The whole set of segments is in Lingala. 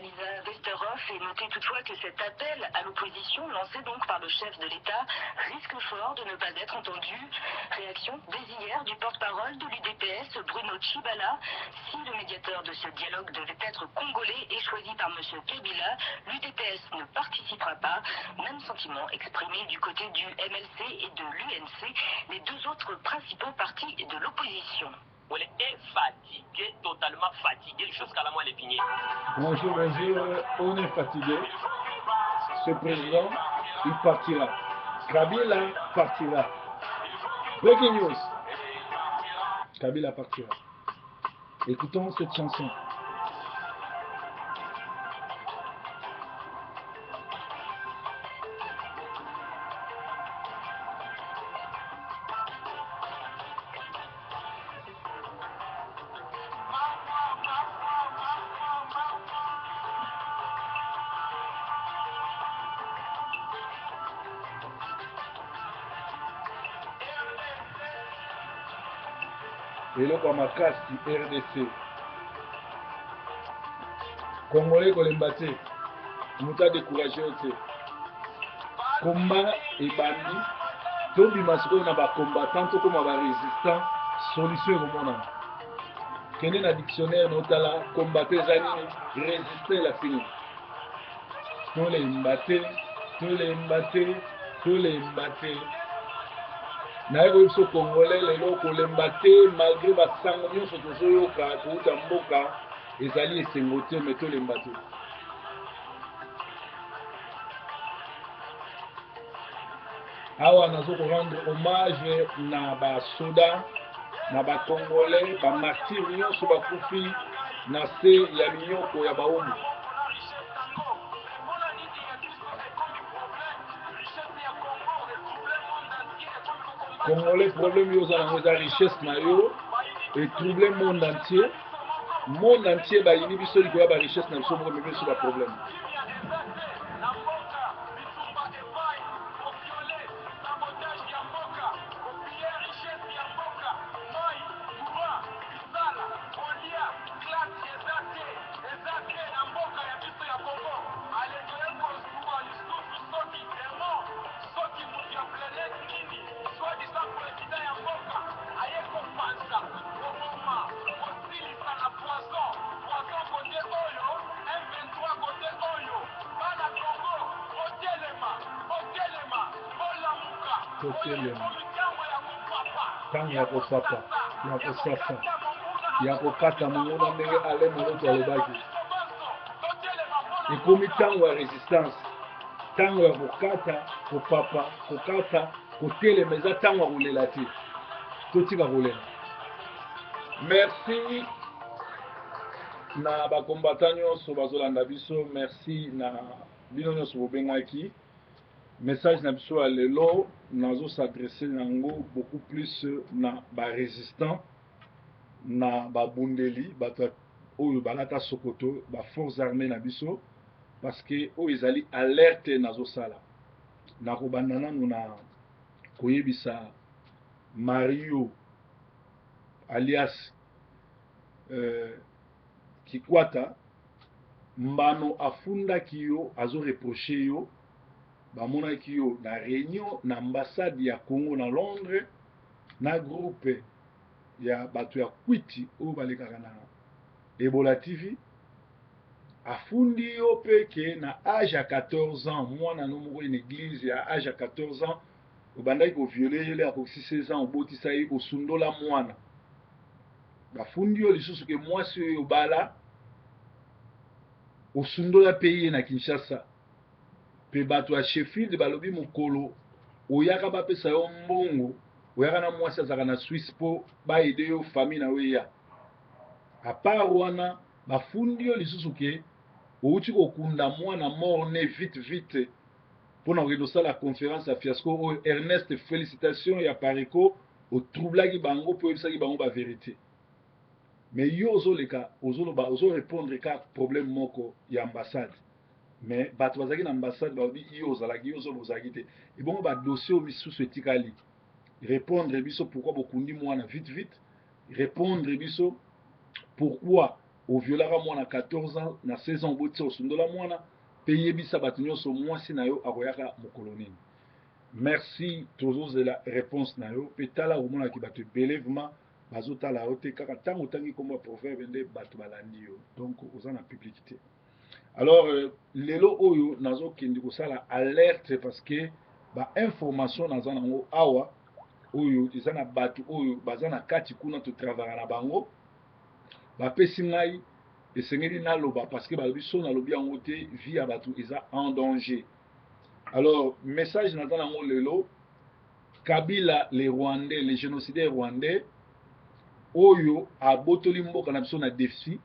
Alisa Westerhoff et noter toutefois que cet appel à l'opposition lancé donc par le chef de l'État risque fort de ne pas être entendu. Réaction dès hier du porte-parole de l'UDPS Bruno Tshibala. Si le médiateur de ce dialogue devait être congolais et choisi par M. Kabila, l'UDPS ne participera pas. Même sentiment exprimé du côté du MLC et de l'UNC, les deux autres principaux partis de l'opposition. On est fatigué, totalement fatigué jusqu'à la moelle épinière. Bonjour, bonjour, on est fatigué. Ce président, il partira. Kabila partira. Breaking news. Kabila partira. Écoutons cette chanson. Eloko ya makasi rdc congolais kolemba te moto adecourage yo te combat ebandi tobima sikoyo na bacombattant tokoma barésistant solution ekomonana kende na dictionnaire na otala combattant eza nini résistant elakisi nini tolemba te tolemba te tolemba te naye koyebi biso congolais lelo kolemba te malgré basango nyonso tozoyoka kouta mboka ezali esengo te me tolemba te awa nazo ko rendre hommage na basoda na bacongolais bamartyr nyonso bakufi na se ya minyoko ya baumbu. Congolais problème yo oza nango eza richesse na yo etrouble monde entier monde entier bayini biso likolo ya barichesse na biso moko ememi biso baproblème. Totelema ntango ya kopapa ya kosasa ya kokata monguna ndenge Alain Moloto alobaki. Ekomi ntango ya resistance, ntango ya kokata, kopapa, kokata, kotelema. Eza ntango ya kolela te, totika kolela. Merci na bacombattant nyonso bazolanda biso, merci na bino nyonso bobengaki. Message na biso ya lelo nazo s'adresser nango beaucoup plus na ba resistants na babundeli bato oyo balata sokoto ba forces armées na biso parce que oyo ezali alerte nazosala. Nakobanda nanu na koyebisa Mario alias euh, Kikwata Mbano afundaki yo azo reprocher yo bamonaki yo na reunion na ambassade ya Congo na Londres na groupe ya bato ya kwiti oyo balekaka na Ebola TV afundi yo pe ke na age ya 14 ans mwana no moko na eglise ya age ya 14 ans obandaki ko violer ye le akokisi 16 ans obotisa ye osundola mwana Bafundi yo lisusu ke mwasi oyo obala osundola pe ye na Kinshasa. Pe bato ya Sheffield balobi mokolo oyaka bapesa yo mbongo oyaka na mwasi azalaka na Suisse po ba aider yo famille na yo eya. A part wana bafundi yo lisusu ke owuti kokunda mwana mort ne vite vite pona kokende kosala conference ya fiasco oyo Ernest felicitations ya Pareco O troublaki bango pe oyebisaki bango ba verite mais yo ozoleka ozoloba ozo repondre kaka problème moko ya ambassade mais bato bazalaki na ambassade balobi yo ozalaki yo ozoloba ozalaki te ebongo ba dossier oyo misusu etikali repondre biso pourquoi bokundi mwana vite vite repondre biso pourquoi. Oviolaka mwana 14 ans, na 16 ans obotisa, osundola mwana. Mpe yebisa bato nyonso mwasi na yo akoyaka mokolo nini. Merci, tozozela réponse na yo. Mpe tala, omonaki bato ebele vraiment bazotala yo te. Kaka ntango otangi nkombo ya Proverbe nde bato balandi yo, donc oza na public te. Alors lelo oyo nazokende kosala alerte parce que bainformation naza nango awa, oyo eza na bato oyo baza na kati kuna, totravaka na bango, bapesi ngai, esengeli naloba parce que balobi so nalobi yango te, vie ya bato eza en danger. Alors message naza nango lelo: Kabila le Rwandais, le génocidaire rwandais oyo abotoli mboka na biso na défi,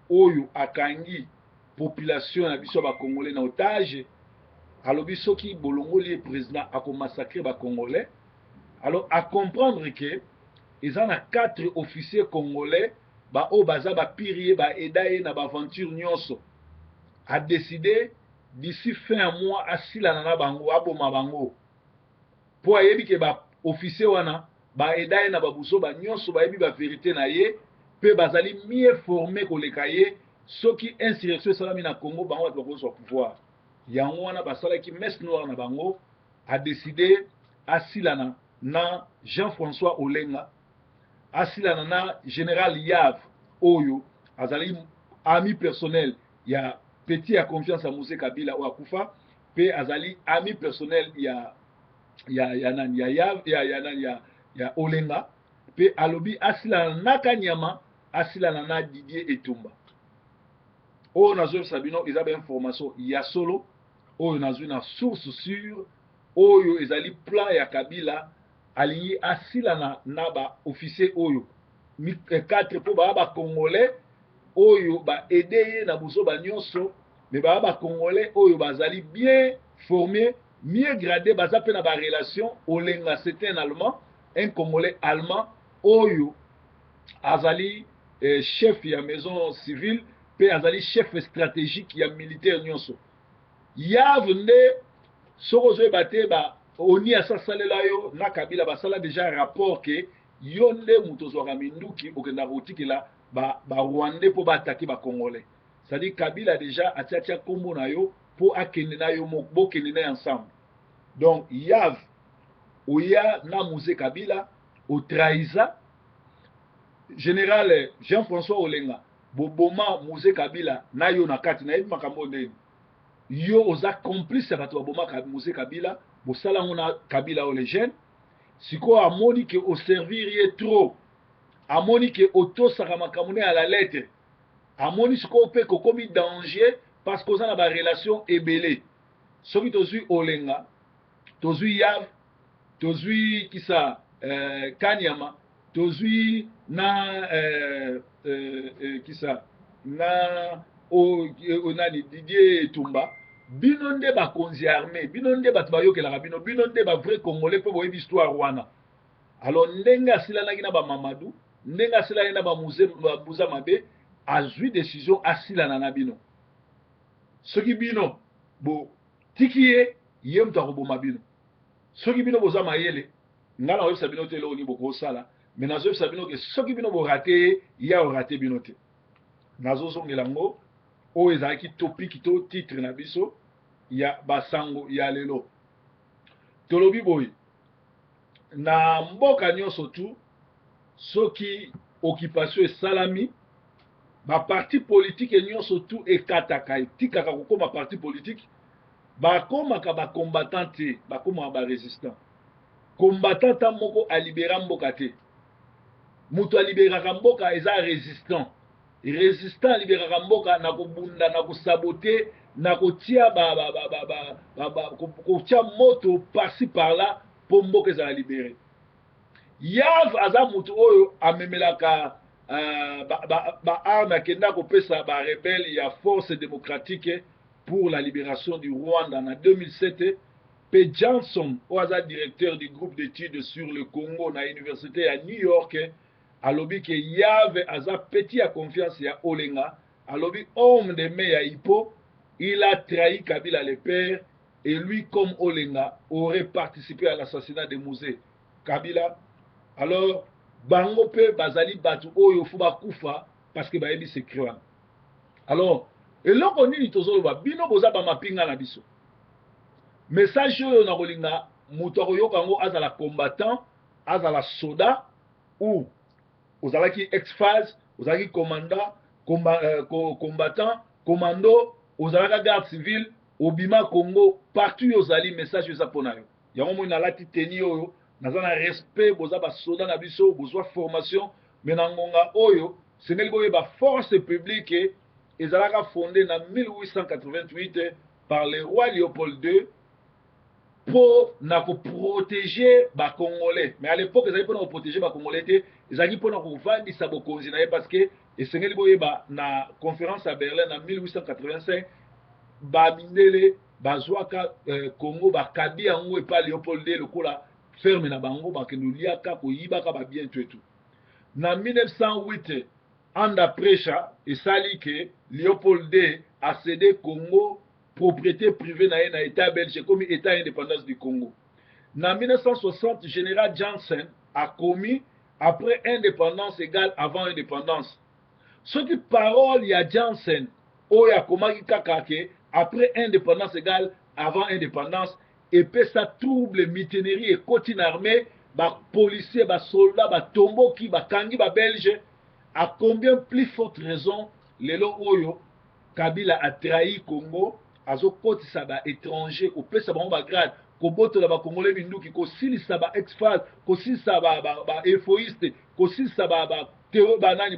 oyo akangi population na biso ya Bacongolais na otage, alobi soki bolongoli ye président, akomassacre Bacongolais. Alors acomprendre ke eza na quatre officiers congolais baoyo baza bapire ye, baeda ye na baaventure nyonso. Adécide d'ici fin ya mois asilana na bango, aboma bango, mpo ayebi ke baofficier wana baeda ye na babuzoba nyonso, bayebi bavérité na ye mpe bazali mieux formé koleka ye. Soki insurrection esalami na Congo, bango bato bakozwa pouvoir. Yango wana basalaki messe noire na bango. Adécide asilana na Jean-François Olenga, asilana na général Yav oyo azali ami personnel ya petit ya confiance ya Mzee Kabila oyo akufa, mpe azali ami personnel ya nani, ya Yav, ya nani, ya Olenga. Mpe alobi asilana na Kanyama, asilana na Didier Etumba. Oyo nazoyebisa bino eza bainformation ya solo oyo nazwi na source sûre. Oyo ezali plan ya Kabila, alingi asilana na baofficier oyo 4 mpo baya Bacongolais oyo baede ye na buzoba nyonso, me baya Bacongolais oyo bazali bien formé, mieux gradé, baza mpe na barelation. Olenga, c'est un Allemand, un Congolais allemand oyo azali chef ya maison civile mpe azali chef stratégique ya militaire nyonso. Yav nde soki ozoyeba te, ba oni asasalela yo na Kabila, basala déjà rapport ke yo nde moto ozwaka minduki, okendaka kotikela Barwandais mpo baattaquer Bacongolais. C'est-à-dire Kabila déjà atiatia nkombo na yo mpo akende na yo, bokende na ye ensemble. Donc Yav, oya na Mzee Kabila, otrahisa général Jean-François Olenga, boboma Mzee Kabila na yo na kati. Nayebi makambo ndeni yo oza complice ya bato babomaka Mzee Kabila, bosala yango na Kabila oyo le jeune. Sikoyo amoni ke oservir ye trop, amoni ke otosaka makambo ne ya la lettre, amoni sikoyo mpe kokomi danger parce que oza na barelation ebele. Soki tozwi Olenga, tozwi Yav, tozwi kisa Kanyama, tozwi na kisa na o nani, Didier Etumba, bino nde bakonzi ya armée, bino nde bato bayokelaka bino, bino nde bavrai Congolais mpe boyebi histoire wana. Alors ndenge asilanaki na bamamadou, ndenge asilaki na bamuza mabe, azwi décision asilana na bino. Soki bino botiki ye, ye moto akoboma bino. Soki bino boza mayele, ngai nakoyebisa bino te eloko nini bokosala, me nazoyebisa bino ke soki bino borater ye, ye akorater bino te. Nazozongela yango oyo ezalaki topic to titre na biso ya basango ya lelo. Tolobi boye: na mboka nyonso tu, soki occupation esalami, baparti politique nyonso tu ekataka, etikaka kokóma parti politique, bakomaka bacombattant te, bakomaka barésistant. Combattant ta moko alibera mboka te. Moto aliberaka mboka eza résistant. Résistant aliberaka mboka na kobunda, na kosaboter, na kotia ba, ba, ba, ba, ba, ba, ba, kotia moto par-ci par-là mpo mboka ezala libéré. Yav aza motu oyo amemelaka baarme, ba akenda kopesa barebele ya Force démocratique pour la libération du Rwanda na 2007. Mpe Johnson oyo aza directeur du groupe d'études sur le Congo na université ya New York alobi ke Yave aza petit ya confiance ya Olenga. Alobi homme de main ya Hippo, il a trahi Kabila le père et lui comme Olenga aurait participé à l'assassinat de Mzee Kabila. Alors bango mpe bazali bato oyo fo bakufa parce que bayebi secret wana. Alors eloko nini tozoloba, bino boza bamapinga na biso. Message oyo nakolinga moto akoyoka yango, azala combattant, azala soda ou ozalaki ex-FAZ, ozalaki commandant, combattant, commando, ozalaka garde civile, obima Congo, partout ozali, message eza mpona yo. Yango moi nalati tenue oyo, naza na respect. Boza basoda na biso, bozwa formation, mais na ngonga oyo sengeli boyeba, force publique ezalaka fondé na 1888 par le roi Léopold II mpo na koprotéger Bacongolais. Mais à l'époque, ezalaki mpona koprotéger Bacongolais te, ezalaki mpona kovandisa bokonzi na ye, parce que esengeli boyeba, na conférence ya Berlin na 1885, bamindele bazwaka Congo, bakabi yango epa Léopold II lokola ferme na bango, bakende oliaka, koyibaka babien to etu. Na 1908, under pressure, esali ke Léopold II acédé Congo propriété privée na ye na État belge, ekomi État indépendance du Congo. Na 1960, général Jansen akomi "après indépendance égale avant indépendance". Soki parole ya Jansen oyo akomaki kaka ke "après indépendance égale avant indépendance" epesa trouble, mutinerie ekoti na armée, bapolicier, basoldat batomboki, bakangi Babelge, à combien plus forte raison lelo oyo Kabila atrahi Congo, azokotisa baétranger, kopesa bango bagrade, kobotola Bakongole minduki, kosilisa ba ex-FAZ, kosilisa baefoiste, kosilisa banani,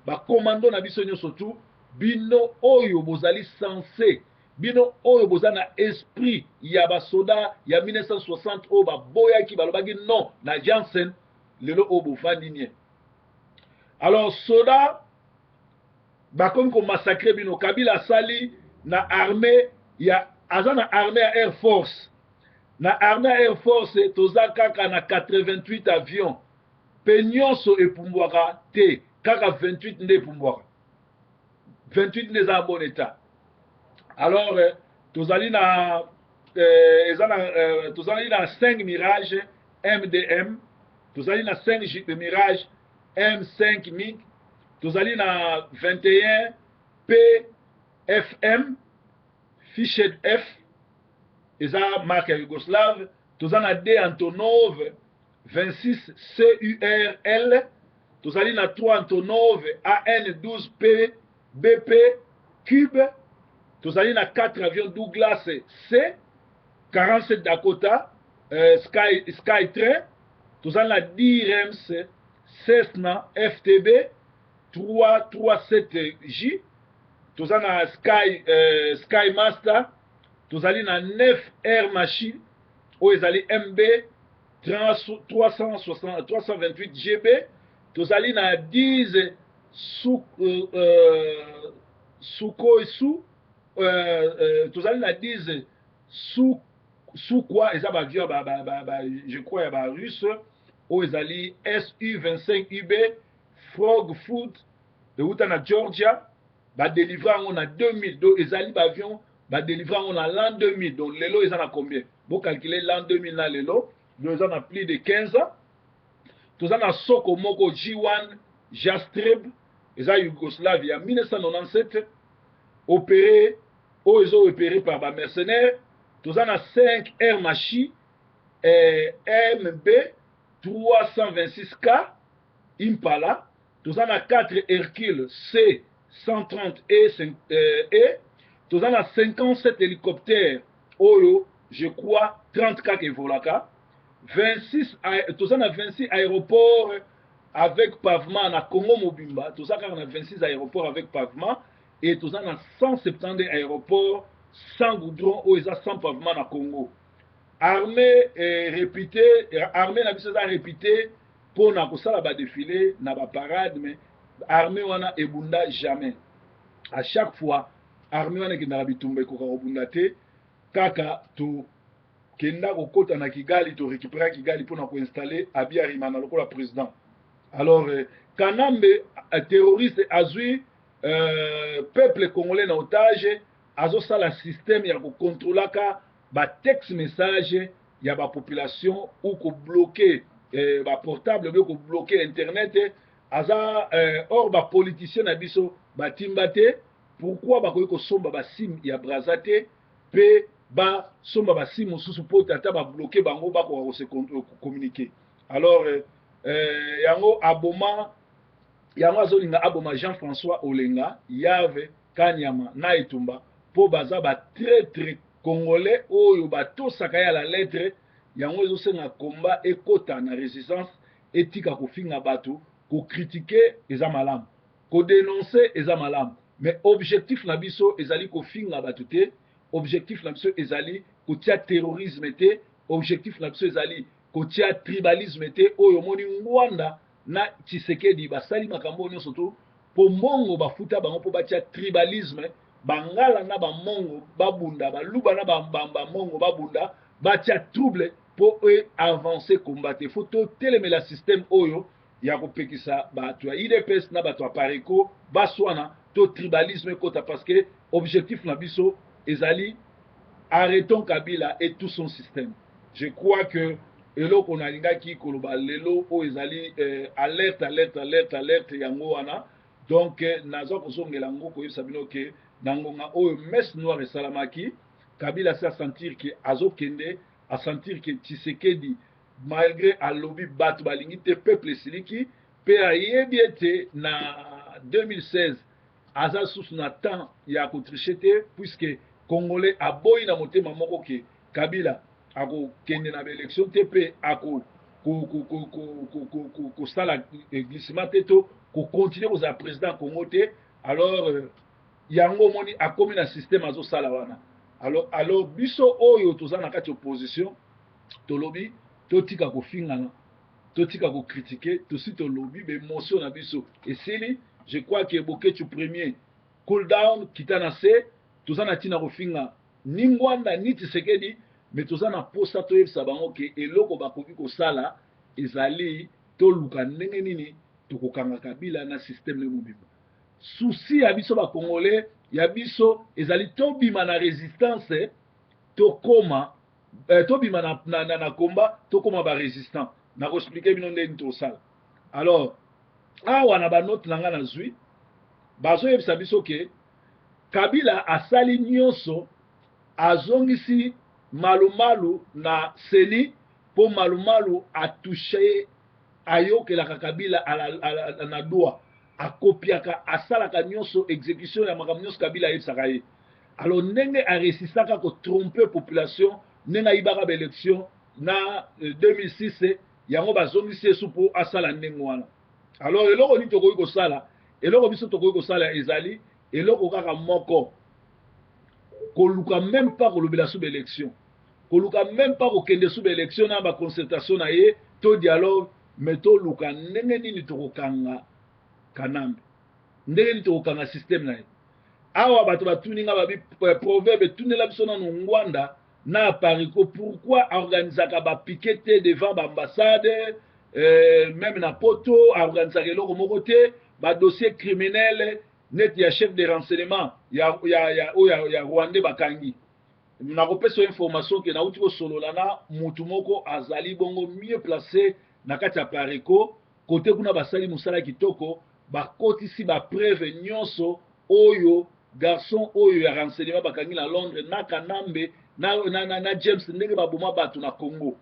bacommando na biso nyonso tu. Bino oyo bozali censé, bino oyo boza na esprit ya basoda ya 1960 oyo baboyaki, balobaki non na Jansen, lelo oyo bofandi nie. Alors soda bakomi komassacrer bino. Kabila asali na armée ya, aza na armée ya Air Force. Na armée ya Air Force, toza kaka na 88 avion, mpe nyonso epumbwaka te, kaka 28 nde epumbwaka, 28 nde eza na bon état. Alors tozali na eza na tozali na 5 Mirage MDM, tozali na 5 Mirage M5 MiG, tozali na 21 PFM Fisher F, eza marque ya Yougoslave, toza na D Antonov 26 CURL, tozali na 3 Antonov AN 12 P BP Cube, tozali na 4 avions Douglas C 47 Dakota Sky Train, tozali na 10 Rems Cessna FTB 337J, toza na Sky Master, tozali na 9 Air Machine oyo ezali MB 360, 328 GB, tozali na 10 Sukhoi Su, tozali na 10 Su Sukwa, eza baavion ba, je crois ya Barusse, oyo ezali Su 25 UB Frogfoot, euta na Georgia, badélivrer yango na 2000. Donc ezali baavion badélivrer yango na l'an 2000. Donc lelo eza na combien? Bocalculer l'an 2000 na lelo, donc eza na plus de 15 ans. Toza na Soko moko J1 Jastreb, eza Yougoslavie ya 1997, opéré, oyo eza opéré par bamercenaire. Toza na 5 Air Machi MB 326K Impala, toza na 4 Hercule C 130 E, 5, E, toza na 57 hélicoptère oyo, je crois, 30 kaka evolaka, 26, toza na 26 aéroport avec pavement na Congo mobimba. Toza kaka na 26 aéroport avec pavement et toza na 172 aéroport sans goudron, oyo eza sans pavement na Congo. Armée réputée, armée na biso eza réputée mpona kosala badéfilé na baparade, mais armée wana ebunda jamais. À chaque fois armée wana ekendaka bitumba, ekoka kobunda te. Kaka tokenda kokɔta na Kigali, torécupéra Kigali mpona koinstaller Habyarimana lokola président. Alors Kanambe terroriste azwi peuple congolais na otage, azosala système ya kokontrolaka batexte message ya bapopulation ou kobloquer baportable, obe kobloquer internet. Aza or ba politiciens na biso batimba te. Pourquoi bakoki kosomba ba sim ya Brazza te pe basomba ba sim mosusu po ata ba bloquer bango bakoka ko se communiquer? Alors yango aboma yango azolinga aboma Jean-François Olenga, Yave Kanyama na Etumba po baza ba traitre congolais oyo batosaka ye à la lettre. Yango ezosenga combat ekota na résistance, etika kofinga bato. Kocritiquer eza malamu, kodénoncer eza malamu, mais objectif na biso ezali kofinga bato te. Objectif na biso ezali kotia terrorisme te. Objectif na biso ezali kotia tribalisme te. Oyo omoni Ngwanda na Tshisekedi basali makambo nyonso to mpo mbongo bafuta bango mpo batia tribalisme, Bangala na Bamongo babunda, Baluba na Bamongo babunda, batia trouble mpo e avance combat te. Faut totelemela système oyo ya kopekisa bato ya UDPS na bato ya Apareco baswana to tribalisme ekota, parce que objectif na biso ezali arrêtons Kabila et tout son système. Je crois que eloko nalingaki koloba lelo oyo ezali alerte, alerte, alerte, alerte. Yango wana donc naza kozongela yango koyebisa bino ke na ngonga oyo messe noire esalamaki. Kabila asi asentir ke azokende, asentir ke Tshisekedi, malgré alobi bato balingi te, peuple esiliki mpe ayebi ete na 2016 aza susu na temps ya kotricher te, puisque Congolais aboyi na motema moko ke Kabila akokende na baélection te mpe ako kosala glissement te to kocontinuer kozala président Congo te. Alors yango omoni akomi na système azosala wana. Alors biso oyo toza na kati opposition, tolobi totika kofingana, totika kocritiquer. Tosi tolobi baémotion na biso esili. Je crois que Boketshu premier, cool down, kita na se. Toza na ntina kofinga ni Ngwanda ni Tshisekedi, mais toza na posa toyebisa bango ke eloko bakoki kosala ezali toluka ndenge nini tokokanga Kabila na système ne mobimba. Souci ya biso Bacongolais ya biso ezali tobima na résistance, tokoma tobima na combat, tokóma barésistant. Nakoexpliquer bino ndenge tosala. Alors awa na banote na ngai nazwi, bazoyebisa biso ke Kabila asali nyonso, azongisi Malumalu na CENI mpo Malumalu atouche, ayokelaka Kabila na doigt, akopiaka, asalaka nyonso, exécution ya makambo nyonso Kabila ayebisaka ye. Alors ndenge aresistaka kotromper population, ndenge ayibaka baélection na 2006, yango bazongisi ye su mpo asala ndenge wana. Alors eloko nini tokoki kosala? Eloko biso tokoki kosala ezali eloko kaka moko: koluka même pas kolobela su baélection, koluka même pas kokende su baélection na baconcertation na ye to dialogue, mais toluka ndenge nini tokokanga Kanambe, ndenge nini tokokanga système na ye. Awa bato batuni nga, babi proverbe etunela biso nanu Ngwanda na Apareco pourquoi aorganisaka bapiquet te devant baambassade, même na Poto aorganisaka eloko moko te. Badossier criminel neti ya chef de renseignement ya oyo ya Rwandais bakangi, nakopesa yo information ke nauti kosolola na mutu moko azali bongo mieux placé na kati ya Apareco. Kote kuna basali mosala kitoko, bakotisi bapreuve nyonso oyo garçon oyo ya renseignement bakangi na Londres na Kanambe na James, ndenge baboma bato na Congo.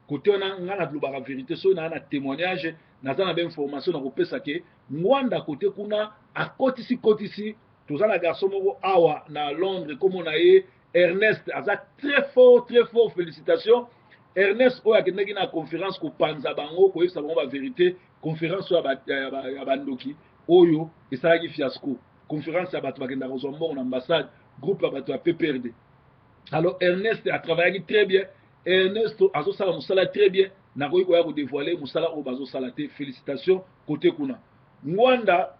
Kote wana nga nalobaka vérité. Soki naa na témoignage, naza na bainformation nakopesa ke Ngwanda kote kuna akotisi kotisi. Toza na garçon moko awa na Londres, kombo na ye Ernest, aza très fort, très fort. Félicitation Ernest oyo akendaki na conférence kopanza bango, koyebisa bango bavérité. Conférence oyo ya bandoki oyo esalaki fiasco, conférence ya bato bakendaka kozwa mbongo na ambassade, groupe ya bato ya PPRD. Alors Ernest atravaillaki très bien. Ernest azosala mosala très bien. Nakoki koya kodévoiler mosala oyo bazosala te. Félicitation kote kuna. Ngwanda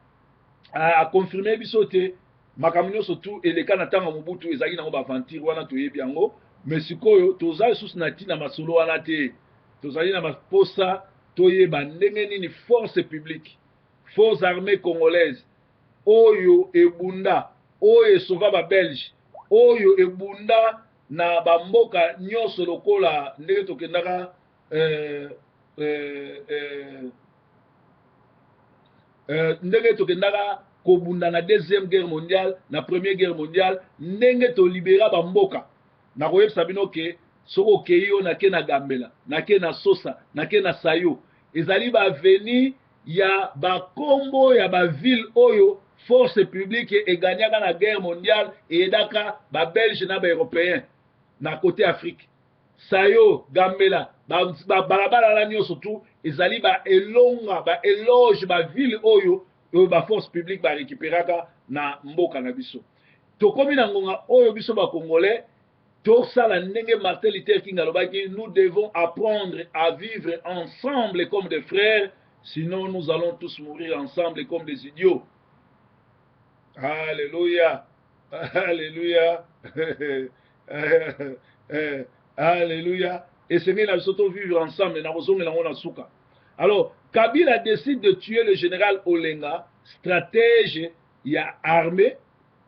aconfirme biso te makambo nyonso tu eleka na ntango ya Mobutu ezalaki nango baaventure wana, toyebi yango. Mais sikoyo toza lisusu na ntina masolo wana te. Tozali na maposa toyeba ndenge nini force publique, force armée congolaise oyo ebunda, oyo esauva Babelge, oyo ebunda na bamboka nyonso lokola ndenge tokendaka. Ndenge tokendaka kobunda na deuxième guerre mondiale, na première guerre mondiale, ndenge tolibera bamboka. Nakoyebisa bino ke soki okei yo, nake na Gambela, nake na Sosa, nake na Sayo, ezali baavenue ya bakombo ya baville oyo Force publique egagnaka na guerre mondiale, eyedaka Babelge na Baeuropéen na côté Afrique. Sayo, Gambela, babalabala wana nyonso tu ezali baelonga, baéloge, baville oyo baforce publique barécupéraka na mboka na biso. Tokomi na ngonga oyo biso Bacongolais tosala ndenge Martin Luther King alobaki: "Nous devons apprendre à vivre ensemble comme des frères, sinon nous allons tous mourir ensemble comme des idiots." Alléluia, alléluia, alléluia! Esengeli na biso tovivre ensemble. Na kozongela yango na suka. Alors Kabila décide de tuer le général Olenga, stratège ya armée,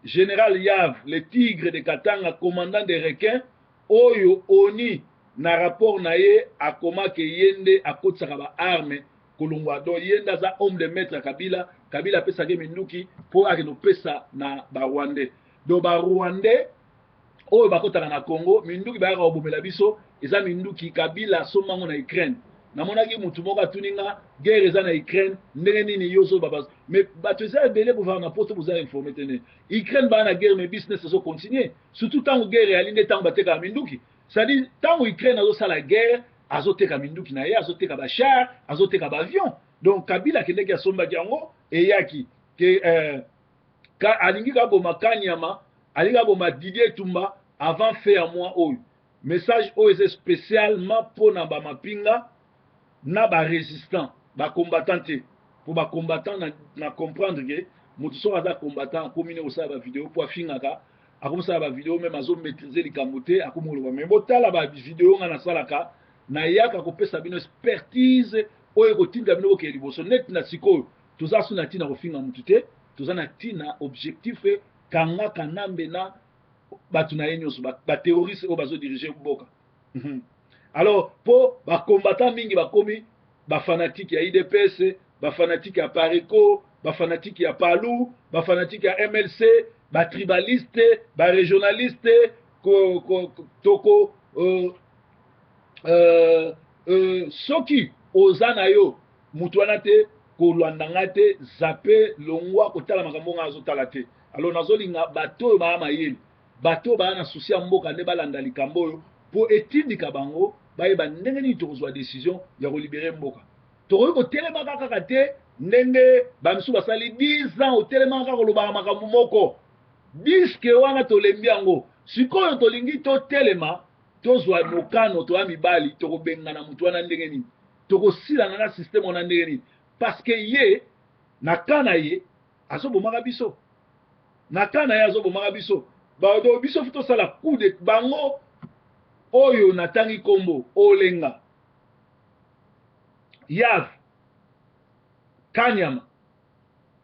général Yav, le tigre de Katanga, commandant des requins, oyo oni na rapport na ye akomaki ye nde akotisaka baarme kolongwa. Donc ye nde aza homme de maître ya Kabila. Kabila apesaki minduki mpo akende kopesa na Barwandais. Donc Barwandais oyo bakotaka na Congo, minduki bayaka kobomela biso eza minduki Kabila asombango na Ukraine. Namonaki mutu moko atuni nga: "Guerre eza na Ukraine, ndenge nini yo ozoba?" Mais bato eza ebele bovanda na Poto, boza informé te. Ne Ukraine baa na guerre, mais business ezocontinue. Surtout ntango guerre eyali nde ntango batekaka minduki. C'est-à-dire ntango Ukraine azosala guerre, azoteka minduki na ye, azoteka bachar, azoteka baavion. Donc Kabila akendeki, asombaki yango, eyaki ke alingi kaboma Kanyama, alingi aboma Didier Etumba avant fin ya mois oyo. Message oyo eza spécialement mpona bamapinga na barésistant, bacombattant te, mpo bacombattant na comprendre ke moto soki aza combattant, akomi ne kosala bavideo mpo afingaka, akomisala bavideo même azomaîtrise likambo te, akomi koloba. Mais botala bavideo nga nasalaka, nayaka kopesa bino expertise oyo ekotinda bino bokende liboso. Neti na sikoyo, toza so na ntina kofinga motu te, toza na ntina objectif: kanga Kanambe na bato na ye nyonso, baterroriste oyo bazodirige mboka. Alors mpo bacombattant mingi bakomi bafanatike ya UDPS, bafanatike ya Pareco, bafanatike ya Palu, bafanatike ya MLC, batribaliste, barégionaliste, toko soki oza na yo mutu wana te, kolanda nga te, zape, longwa, kotala makambo nga azotala te. Alors nazolinga bato oyo baya mayele, bato oyo baya na souci ya mboka nde balanda likambo oyo, mpo etindika bango bayeba ndenge nini tokozwa décision ya kolibérer mboka. Tokoki kotelemaka kaka te ndenge bamisusu basali 10 ans, otelemaka kaka kolobaka makambo moko diske wana, tolembi yango. Sikoyo tolingi totelema, tozwa mokano, toya mibali, tokobengana motu wana ndenge nini, tokosilana na système wana ndenge nini, parce que ye na ka na ye azobomaka biso, na ka na ye azobomaka biso. Bato biso faut tosala coup de bango oyo natangi nkombo: Olenga, Yav, Kanyama,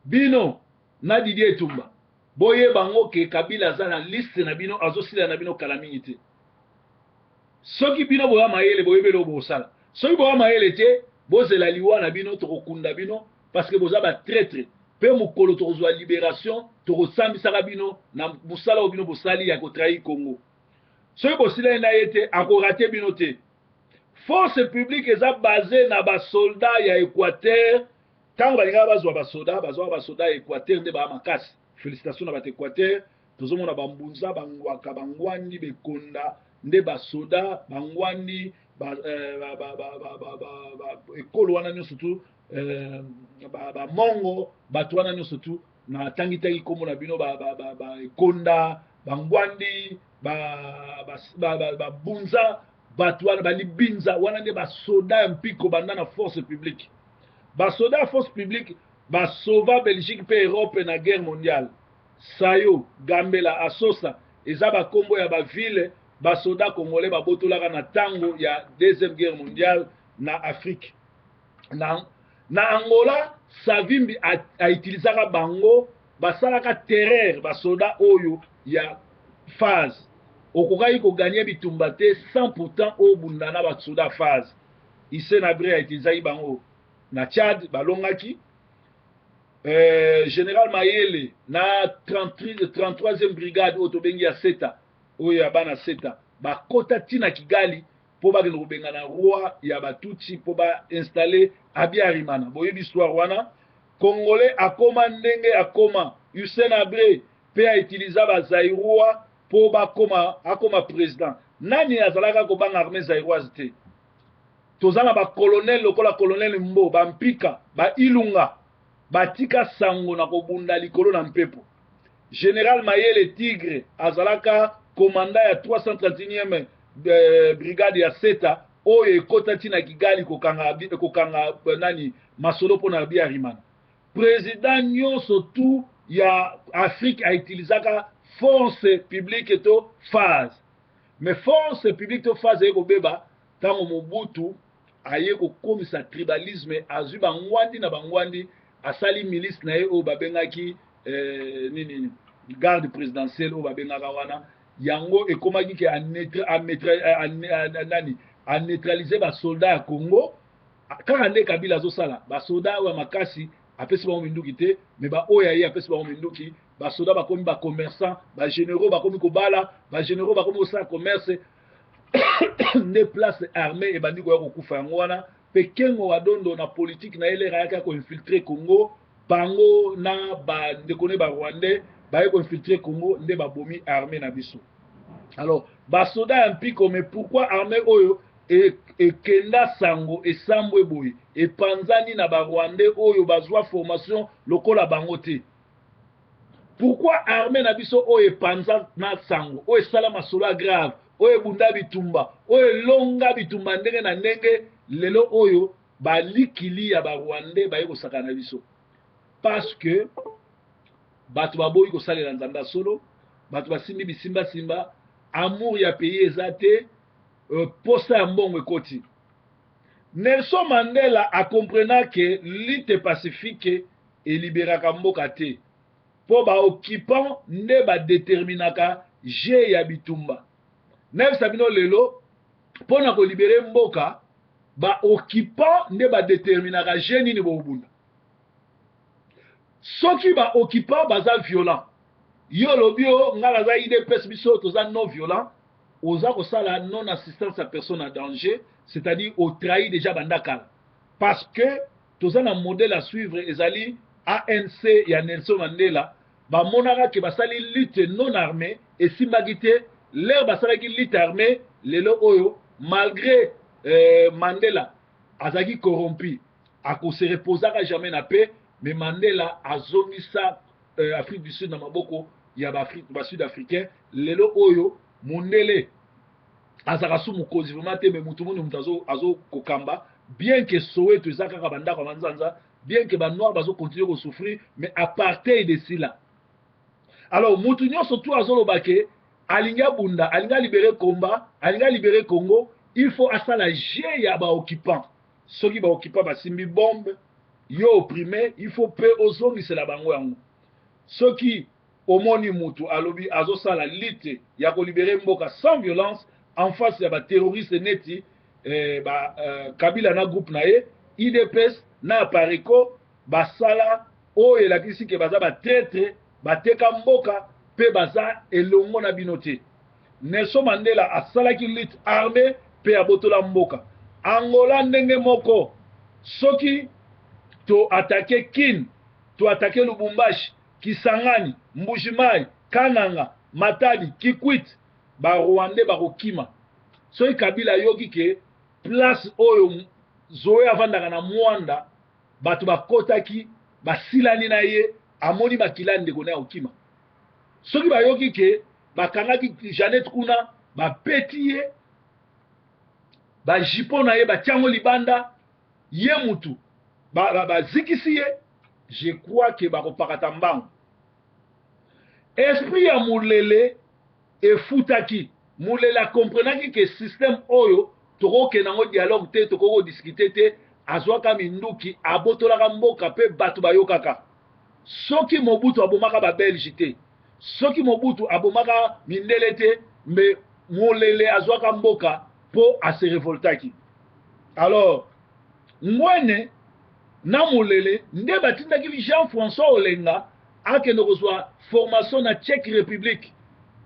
bino na Didier Etumba. Boyeba yango ke Kabila aza na liste na bino, azosila na bino kala mingi te. Soki bino boya mayele, boyebeli oyo bosala. Soki boya mayele te, bozela liwa na bino, tokokunda bino, parce que boza batraître. Mpe mokolo tokozwa libération, tokosambisaka bino na mosala oyo bino bosali ya kotrahir Congo. Soki bosilani na ye te, akorater bino te. Force publique eza base na basoldat ya Équateur. Ntango balingaka bazwa basoda, bazwaka basoda ya Équateur nde baya makasi. Félicitation na bato Équateur. Tozomona Bambunza, Bangwaka, Bangwandi, Bekonda nde basoda Bangwandi, ekolo wana nyonso tu, Bamongo, bato wana nyonso tu natangitangi nkombo na bino, Baekonda, Bangwandi, Babunza, bato wana balibinza wana nde basoda ya mpiko. Banda na force publique, basoda ya force publique basauva Belgique mpe Europe na guerre mondiale. Sayo, Gambela, Asosa eza bakombo ya baville basoda congolais babotolaka na ntango ya deuxième guerre mondiale na Afrique. Na Angola, Savimbi autilisaka bango, basalaka terreur. Basoda oyo ya phase, okokaki kogagner bitumba te sans pourtant obunda na basoda phase. Hissène Habré autilisaki bango na Tchad, balongaki. Général Mayele na 33e brigade oyo tobengi ya Seta, oyo ya bana Seta, bakota ti na Kigali mpo bakende kobengana roi ya Batutsi mpo bainstalle Habyarimana. Boyebi histoire wana. Congolais akoma ndenge akoma. Hussein Habré mpe autiliza ba Zaïrois mpo bakoma akoma président. Nani azalaka kobanga armée zaïroise te? Toza na bacolonel lokola colonel Mbo, bampika, bailunga, batika sango na kobunda likolo na mpepo. Général Mayele Tigre azalaka commandant ya 331e brigade ya Seta oyo ekota ti na Kigali kokanga nani masolo mpona Habyarimana. Président nyonso tu ya Afrique autilisaka force publique to FAZ, mais force publique to FAZ eye kobeba ntango Mobutu aye kokomisa tribalisme, azwi bangwandi na bangwandi, asali milice na ye oyo babengaki nini, garde présidentielle oyo babengaka wana. Yango ekomaki ke nani aneutralize basoldat ya Congo, kaka nde Kabila azosala. Basoda oyo ya makasi apesi bango minduki te, mais baoyo aye apesi bango minduki. Basoda bakomi bacommerçant, bagénéraux bakomi kobala, bagénéraux bakomi kosala commerce, nde place armée ebandi koya kokufa. Yango wana mpe Kengo Wadondo na politique na ye, l'heure ayaki koinfiltre Congo, bango na bandeko ne barwandais baye koinfiltre Congo, nde babomi armée na biso. Alors basoda ya mpiko, mais pourquoi armée oyo ekenda sango esambwe boye, epanzani na barwandais oyo bazwa formation lokola bango te? Pourquoi armée na biso oyo epanza na sango, oyo esala masolo ya grave, oyo ebunda bitumba, oyo elonga bitumba ndenge na ndenge, lelo oyo balikili ya barwandais baye kosaka na biso? Parce que bato baboyi kosalela Nzambe ya solo, bato basimbi bisimbasimba, amour ya pays eza te, posa ya mbongo ekoti. Nelson Mandela akomprena ke lutte pacifique eliberaka mboka te, mpo baoccupant nde badeterminaka jeu ya bitumba. Nayebisa bino lelo, mpo na kolibere mboka, baoccupant nde badeterminaka jeu nini bokobunda. Soki baoccupant baza violent, yo olobi o ngai naza UDPS, biso toza non violent, oza kosala non assistance à personne en danger, c'est-à-dire otrahi déjà banda kala. Parce que toza na modèle à suivre, ezali ANC ya Nelson Mandela. Bamonaka ke basali lutte non armée, esimbaki te. L'heure basalaki lutte armée, lelo oyo malgré Mandela azalaki corrompu, akose reposaka jamais na paix, mais Mandela azongisa Afrique du Sud na maboko ya basud africain. Lelo oyo mondele azalaka su mokonzi vraiment te, mais motu moni moto azokokamba, bien que Soweto eza kaka bandako ya manzanza, bien que banoir bazocontinue kosouffrir, mais apartheid esila. Alors motu nyonso tu azoloba ke alingi abunda, alingi alibere komba, alingi alibere Congo, il faut asala jeu ya baoccupant. Soki baoccupant basimbi bombe, yo opprimé, il faut mpe ozongisela bango yango. Soki omoni mutu alobi azosala lutte ya kolibere mboka sans violence en face ya baterroriste neti ba, Kabila na groupe na ye UDPS na Apareco, basala oyo elakisi ke baza batraître, bateka mboka mpe baza elongo na bino te. Nelson Mandela asalaki lutte armée mpe abotola mboka. Angola ndenge moko. Soki to attaquer Kin, to attaquer Lubumbashi, Kisangani, Mbujimai, Kananga, Matadi, Kikwit, barwandais bakokima. Soki Kabila ayoki ke place oyo Zoe avandaka na Mwanda, bato bakotaki, basilani na ye, amoni makila ndeko na ye, akokima. Soki bayoki ke bakangaki Jeannette kuna, bapeti ye bajipo na ye, batiango libanda, ye mutu bazikisi ye, je crois ke bakopakata mbango. Esprit ya Molele efutaki. Molele akomprenaki ke système oyo tokokende yango dialogue te, tokoki kodiscute te. Azwaka minduki, abotolaka mboka mpe bato bayokaka. Soki Mobutu abomaka babelge te, soki Mobutu abomaka mindele te, mbe Molele azwaka mboka mpo ase révoltaki. Alors Ngwene na Mulele nde batindaki Jean-François Olenga akende kozwa formation na Tchèque République,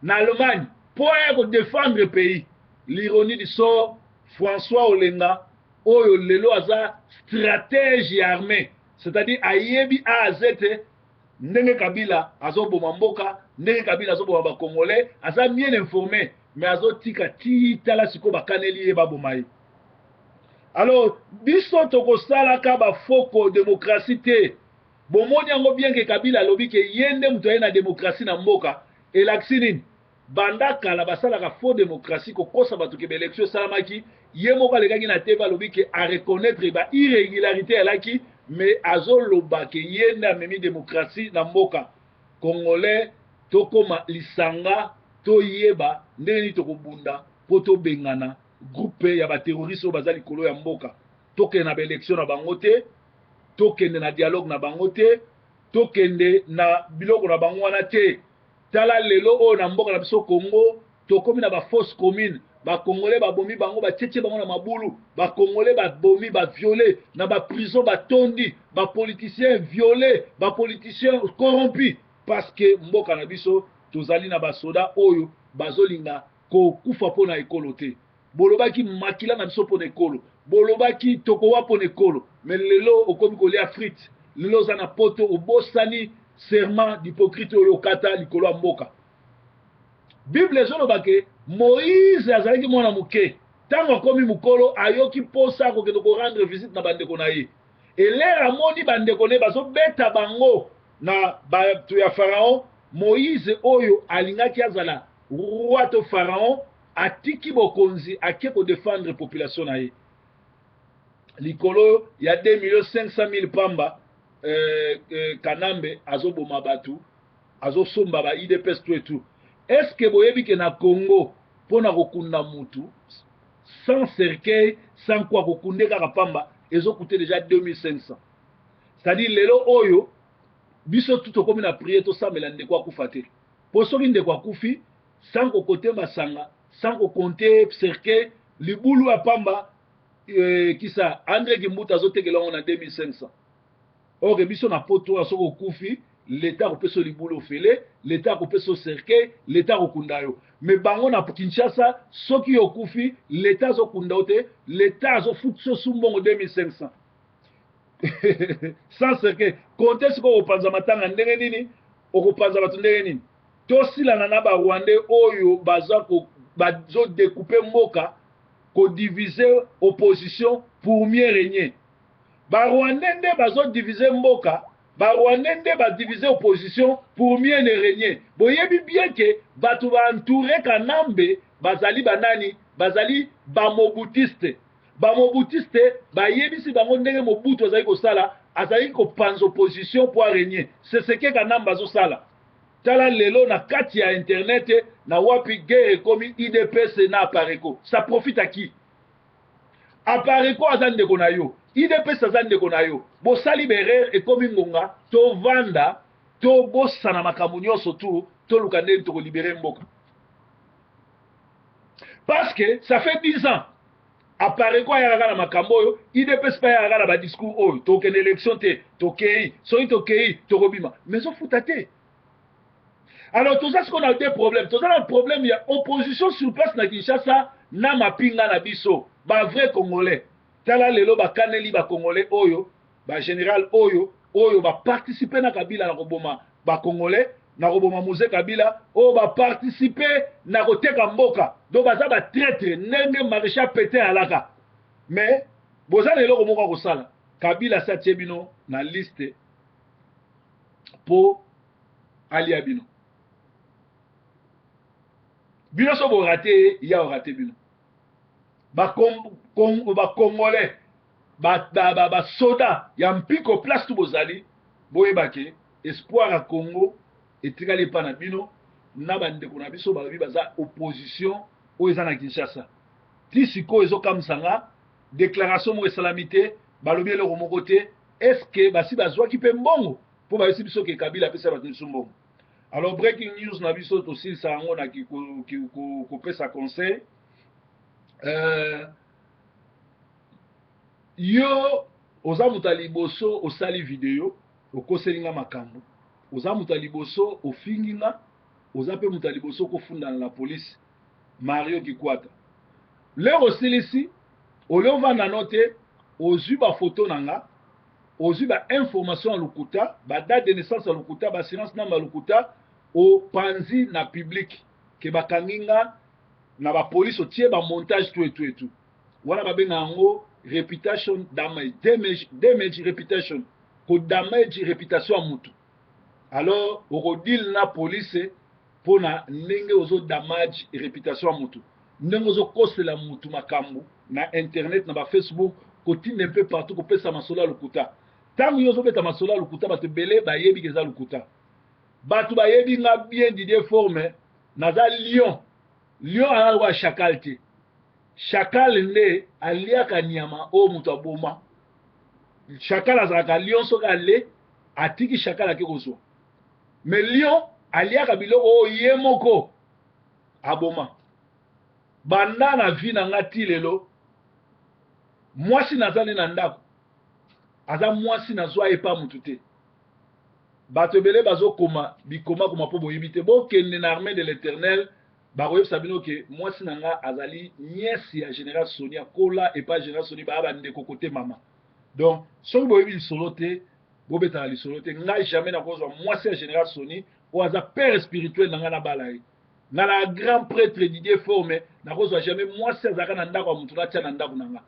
na Allemagne, mpo aya kodefendre pays. L'ironie du sort, François Olenga oyo lelo aza stratège ya armée, c'est-à-dire ayebi A à Z ndenge Kabila azoboma mboka, ndenge Kabila azoboma ba Congolais, aza bien informé, mais azotika ti tala sikoyo bakaneli ye baboma ye. Alors biso tokosalaka ba foko démocratie te. Bomoni yango bien ke Kabila alobi ke ye nde moto aye na démocratie na mboka, elakisi nini? Banda kala basalaka faux démocratie, kokosa bato ke baélection esalamaki. Ye moko alekaki na TV, alobi ke areconnaître ba irrégularité alaki, mais azoloba ke ye nde amemi démocratie na mboka. Congolais, tokóma lisanga, toyeba ndenge nini tokobunda mpo tobengana groupe ya baterroriste oyo baza likolo ya mboka. Tokende na baélection na bango te, tokende na dialogue na bango te, tokende na biloko na bango wana te. Tala lelo oyo na mboka na biso Congo, tokomi na bafosse commune. Bakongole babomi bango, batietie bango na mabulu. Bakongole babomi, baviole na baprison, batondi bapoliticien violé, bapoliticien corrompu, parce que mboka na biso tozali na basoda oyo bazolinga kokufa mpo na ekolo te. Bolobaki makila na biso mpo na ekolo, bolobaki tokowa mpo na ekolo, mais lelo okomi kolia frite. Lelo oza na Poto, obosani serment d'Hippocrate oyo okata likolo ya mboka. Bible ezoloba ke Moïse azalaki mwana moke, ntango akomi mokolo ayoki mposa akokende korendre visite na bandeko na ye. Elere amoni bandeko na ye bazobeta bango na bato ya Pharaon, Moïse oyo alingaki azala roi to pharaon atiki bokonzi, ake kodefendre population na ye likolo ya 2 millions 500 000 pamba. Kanambe azoboma bato, azosomba ba UDPS, tout et tout. Est ce que boyebi ke na Congo, mpona kokunda mutu sans cercueil, sans quoi, kokunde kaka pamba ezocoûter déjà 2500? C'est-à-dire lelo oyo biso tu tokomi na prière, tosambela ndeko akufa te, mpo soki ndeko akufi, sans kokote masanga, sans kocompter cercueil, libulu ya pamba, kisa André Kimbuta azotekela yango na 2500. Or biso na Poto oyo, soki okufi, leta akopesa yo libulu ofele, leta akopesa yo cercueil, leta akokunda yo. Mais bango na Kinshasa, soki yo okufi, leta azokunda yo te, leta azofutisa yo mbongo 2500 sans cercueil. Compte sikoyo, okopanza matanga ndenge nini? Okopanza bato ndenge nini? Tosilana na Barwandais oyo baza bazodécouper mboka, kodiviser opposition pour mieux régner. Barwandais nde bazodiviser mboka, Barwandais nde badivise opposition pour mieux ne régner. Boyebi bien ke bato baentouré Kanambe bazali banani? Bazali bamobutiste. Bamobutiste bayebisi bango ndenge Mobutu azali kosala, azali kopanza opposition po arégner. C'est ce que Kanambe azosala. Tala lelo na kati ya internet na wapi guerre ekomi UDPS na Apareco. Ça profite à qui? Apareco aza ndeko na yo, UDPS aza ndeko na yo. Bosali berere, ekomi ngonga tovanda, tobosana makambo nyonso, tu toluka ndenge tokolibérer mboka, parce que ça fait 10 ans Apareco ayaka na makambo oyo, UDPS mpe ayaka na badiscours oyo: tokende élection te, tokei, soki tokei tokobima, mais ezofuta te. Alors toza sikoyo na deux problèmes. Toza na problème ya opposition sur place na Kinshasa na mapinga na biso bavrai Congolais. Tala lelo bakaneli Bacongolais oyo, bagénéral oyo baparticipe na Kabila na koboma Bacongolais, na koboma Mzee Kabila, oyo baparticipe na koteka mboka. Donc baza batraître ndenge maréchal Pétain alaka. Mais boza na eloko moko ya kosala. Kabila asi atie bino na liste mpo alia bino. Bino so borater ye, ya orater bino. Bacongolais, basoda ya mpiko, place tu bozali, boyeba ke espoir ya Congo etikali epa na bino na bandeko na biso balobi baza opposition oyo eza na Kinshasa. Ti sikoyo ezokamwisa nga, déclaration moko esalami te, balobi eloko moko te. Est-ce basi bazwaki mpe mbongo mpo bayesi biso ke Kabila apesa bato biso mbongo? Alors breaking news na biso, tosilisa yango na kopesa conseil. Yo. Oza moto ya liboso osali video okoseli nga makambo, oza moto ya liboso ofingi nga, oza pe moto ya liboso okofunda na la police Mario Kikwata. Lero osilisi olie ovanda no te, ozwi ba photo na nga, ozwi ba information ya lokuta, ba date de naissance ya lokuta, ba assurance number ya lokuta, opanzi na public ke bakangi nga na ba police, otie ba montage tout et tout et tout. Wana babenga yango reputation damage, damage, damage reputation, ko damage reputation ya mutu. Alors oko deal na police pona ndenge ozo damage reputation ya mutu, ndenge ozo kosela mutu makambu na internet, na ba Facebook, kotinda un peu partout, kopesa masolo ya lokuta. Tango yo ozobeta masolo ya lokuta, bato ebele bayebi ke eza lokuta. Bato bayebi nga bien Didier Forme, naza lion. Lion aza lokola chacal te. Chacal nde aliaka nyama oyo moto aboma. Chacal azalaka lion soki ale atiki chacal ake kozwa. Mais lion aliaka biloko oyo ye moko aboma. Banda na vie na nga ti lelo mwasi naza ne na ndako aza mwasi nazwa ye pa mutu te. Bato ebele bazokoma bikomakoma mpo boyebi te. Bokende na armée de l'Eternel bakoyebisa bino ke mwasi na nga azali nièce ya General Sony, akola epa General Sony, baya ba ndeko kote mama. Donc soki boyebi lisolo te, bobetaka lisolo te. Ngai jamais nakozwa mwasi ya General Sony oyo aza père spirituel na ngai nabala ye. Nga na grand prêtre Didier Forme nakozwa jamais mwasi azalaka na ndako ya moto natia na ndako na nga.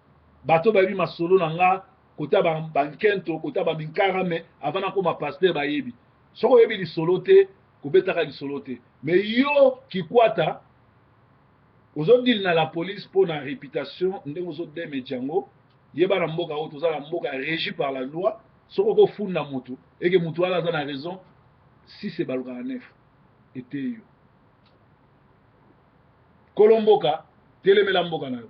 Bato bayebi masolo na nga kota ba bankento kota ba minkara mais avant nakoma pasteur bayebi. Soki oyebi lisolo te kobetaka lisolo te. Mais yo Kikwata ozo deal na la police mpo na reputation ndenge ozo damage yango. Yeba na mboka oyo toza na mboka regi par la loi. Soki okofunda motu eke motu wana aza na raison, 6 ebalukaka 9 eteyi yo. Kolo mboka telemela mboka na yo.